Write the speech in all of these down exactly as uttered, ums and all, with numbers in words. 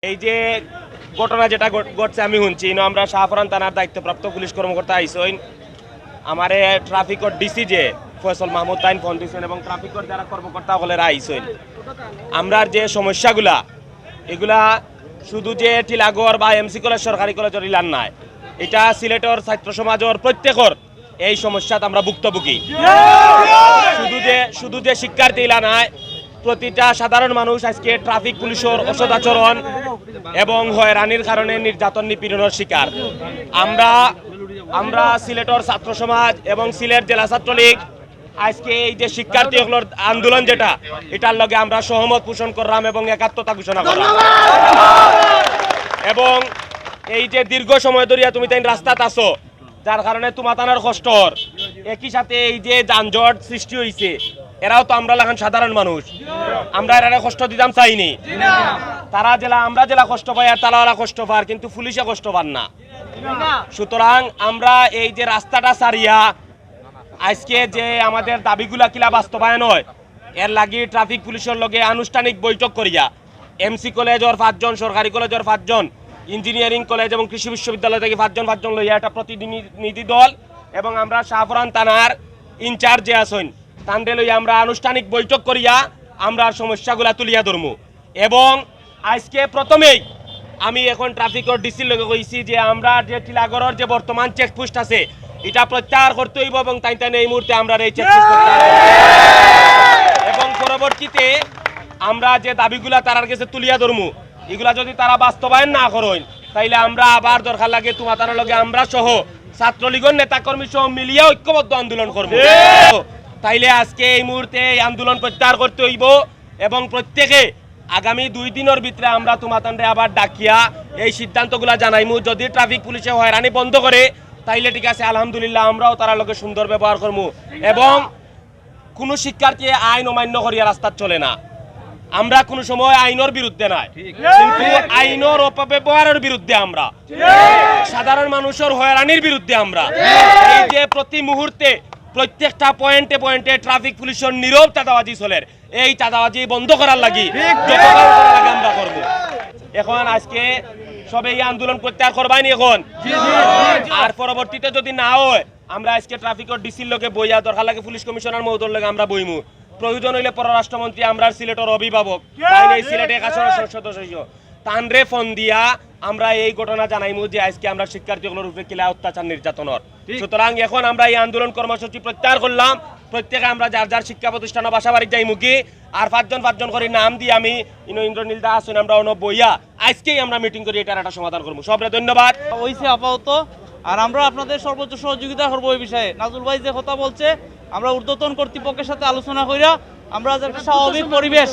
এই যে ঘটনা যেটা ঘট-, ঘটছে আমি শুনছি, ইনো আমরা শাহপরান থানার দায়িত্বপ্রাপ্ত পুলিশ কর্মকর্তা আইছইন, আমারে ট্রাফিকর ডিসি যে ফয়সল মাহমুদ তাইন ফোন দিছইন এবং ট্রাফিকর যারা কর্মকর্তা অকলেরা আইছইন। আমরার যে সমস্যাগুলা, এগুলা শুধু যে টিলাগড় বা এমসি কলেজ সরকারি কলেজর ইলান নায়, এটা সিলেটর ছাত্র সমাজর প্রত্যেকর এই সমস্যাত আমরা ভুক্তভোগী। শুধু যে, শুধু যে শিক্ষার্থী ইলা নায়, প্রতিটা সাধারণ মানুষ আজকে ট্রাফিক পুলিশর অসদাচরণ এবং হয়রানির কারণে নির্যাতন নিপীড়নর শিকার। আমরা, আমরা সিলেটর ছাত্র সমাজ এবং সিলেট জেলা ছাত্রলীগ আজকে এই যে শিক্ষার্থী অকলর আন্দোলন যেটা, এটার লগে আমরা সহমত পোষণ করলাম এবং একাত্মতা ঘোষণা করলাম। এবং এই যে দীর্ঘ সময় ধরিয়া তুমি তাইন রাস্তাত আছো, যার কারণে তুমাতানর কষ্ট অর, একই সাথে এই যে যানজট সৃষ্টি অইছে, এরাও তো আমরা লাখান সাধারণ মানুষ, আমরা এরারে কষ্ট দিতাম চাইনি। তারা জেলা, আমরা জেলা কষ্ট পাই আর তারা ওরা কষ্ট পার, কিন্তু পুলিশে কষ্ট পার না। সুতরাং আমরা এই যে রাস্তাটা ছাড়িয়া আজকে যে আমাদের দাবিগুলা কিলা বাস্তবায়ন হয়, এর লাগি ট্রাফিক পুলিশর লগে আনুষ্ঠানিক বৈঠক করিয়া এমসি কলেজর পাঁচজন, সরকারি কলেজর পাঁচজন, ইঞ্জিনিয়ারিং কলেজ এবং কৃষি বিশ্ববিদ্যালয় থাকি পাঁচজন পাঁচজন লইয়া একটা প্রতিনিধি দল এবং আমরা শাহপরান থানার ইনচার্জ যে আছইন, তানরে লইয়া আমরা আনুষ্ঠানিক বৈঠক করিয়া আমরার সমস্যাগুলা তুলিয়া ধরমু। এবং আজকে প্রথমেই আমি এখন ট্রাফিকর ডিসির লগে কইছি যে আমরা যে টিলাগড়র যে বর্তমান চেকপোস্ট আছে, এটা প্রত্যাহার করতে অইবো এবং তাইন তাইন এই মুহূর্তে আমরার এই চেকপোস্ট প্রত্যাহার করতে অইবো। এবং পরবর্তীতে আমরা যে দাবিগুলা তারার গেছে তুলিয়া ধরমু, ইগুলা যদি তারা বাস্তবায়ন না করইন, তাইলে আমরা আবার দরকার লাগে তুমাতানর লগে আমরা সহ ছাত্রলীগর নেতাকর্মী সহ মিলিয়া ঐক্যবদ্ধ আন্দোলন করমু। তাইলে আজকে এই মুহূর্তে এই আন্দোলন প্রত্যাহার করতে অইবো এবং প্রত্যেকে আগামী দুই দিনর ভিতরে আমরা তুমাতানরে আবার ডাকিয়া এই সিদ্ধান্তগুলা জানাইমু। যদি ট্রাফিক পুলিশে হয়রানি বন্ধ করে, তাইলে ঠিক আছে, আলহামদুলিল্লাহ, আমরাও তারার লগে সুন্দর ব্যবহার করমু। এবং কুনু শিক্ষার্থী আইন অমান্য করিয়া রাস্তাত চলে না। আমরা কুনু সময় আইনর বিরুদ্ধে নায়, কিন্তু আইনর অপব্যবহারর বিরুদ্ধে আমরা, সাধারণ মানুষর হয়রানির বিরুদ্ধে আমরা। এই যে প্রতি মুহূর্তে প্রত্যেকটা পয়েন্টে পয়েন্টে ট্রাফিক পুলিশর নীরব চাঁদাবাজি চলের, এই চাঁদাবাজি বন্ধ করার লাগি যত কাম করা লাগে আমরা করমু। এখন আজকে সবে এই আন্দোলন প্রত্যাহার করবায়নি এখন? আর পরবর্তীতে যদি না হয়, আমরা আজকে ট্রাফিকর ডিসির লগে বইয়া দরকার লাগে পুলিশ কমিশনার মহোদয়র লগে আমরা বইমু। প্রয়োজন অইলে পররাষ্ট্রমন্ত্রী আমরার সিলেটর অভিভাবক, তাইন এই সিলেটে এক আসনের সংসদ সদস্য, তানরে ফোন দিয়া আমরা এই ঘটনা জানাইমু যে আজকে আমরা শিক্ষার্থী অকলর উপরে কিলা অত্যাচার নির্যাতন অর। সুতরাং এখন আমরা এই আন্দোলন কর্মসূচি প্রত্যাহার করলাম। প্রত্যেকে আমরা যার যার শিক্ষা প্রতিষ্ঠান, বাসা বাড়িত যাইমুগি। আর পাঁচজন পাঁচজন করি নাম দিয়া আমি ইনো ইন্দ্রনীল দা আছইন, আমরা অনো বইয়া আজকেই আমরা মিটিং করি, এটার একটা সমাধান করমু। সবরে ধন্যবাদ। অইছে আপাতত। আর আমরা আপনাদের সর্বোচ্চ সহযোগিতা করবো এই বিষয়ে। নাজুল ভাই যে কথা বলছে, আমরা ঊর্ধ্বতন কর্তৃপক্ষের সাথে আলোচনা কইরা আমরা যে একটা স্বাভাবিক পরিবেশ,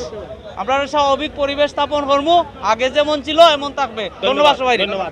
আমরা একটা স্বাভাবিক পরিবেশ স্থাপন করমু। আগে যেমন ছিল এমন থাকবে। ধন্যবাদ সবাইরে। ধন্যবাদ।